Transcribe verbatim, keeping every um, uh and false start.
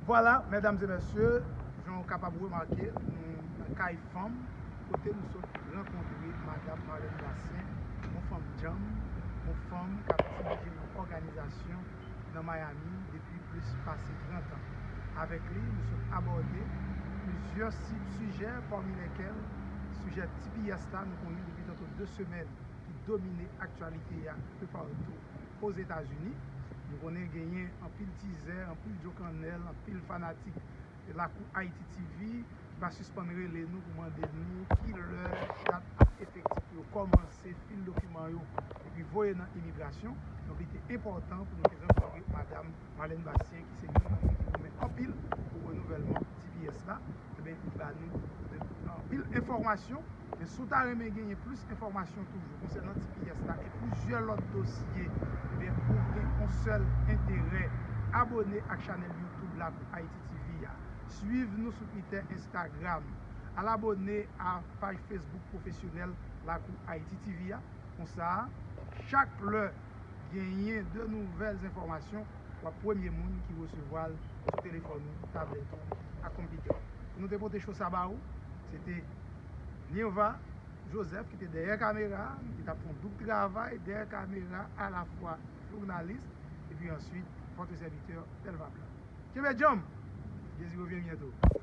Vwala, medam e mesye, jan w kapab remake, nou nan kay fanm, kote nou sot rankontre Madanm Marlène Bastien, yon fanm djanm, yon fanm k ap dirije yon òganizasyon nan Miami depi plis pase trant an. Avèk li, nou sot abòde plizyè si- sijè, pami lèkèl sijè T P S la, nou konnen depi tankou de semèn, ki domine aktyalite a enpe patou Ozetazini. Nou konnen genyen anpil tizè, anpil djo kannèl, anpil fanatik Lakou Ayiti T V ki pa sispann rele nou pou mande nou ki lè dat ap efektif pou yo kòmanse fil dokiman yo epi voye nan imigrasyon. Donk, li te enpòtan pou nou te rankontre Madanm Marlène Bastien, ki se youn nan moun ki goumen anpil pou renouvèlman T P S la. Ebyen, li ba nou anpil enfòmasyon. Men si w ta renmen genyen plis enfòmasyon toujou konsènan T P S la e plizyè lòt dosye, ebyen, ou gen yon sèl enterè, abòne ak chanèl YouTube Lakou Ayiti T V a. Swiv nou sou Twitter, Instagram. Al abòne a paj Facebook pwofesyonèl Lakou Ayiti T V a. Konsa, chak lè genyen de nouvèl enfòmasyon, w ap premye moun ki resevwa l sou telefòn ou, tablèt ou ak konpitè w. Pou nou te pote cho sa ba ou, se te Nirva Joseph ki te dèyè kamera, ki t ap fè yon doub travay dèyè kamera, alafwa jounalis epi answit vòtre sèvitè Delva Blanc. Kenbe djanm! Jezi revyen byento.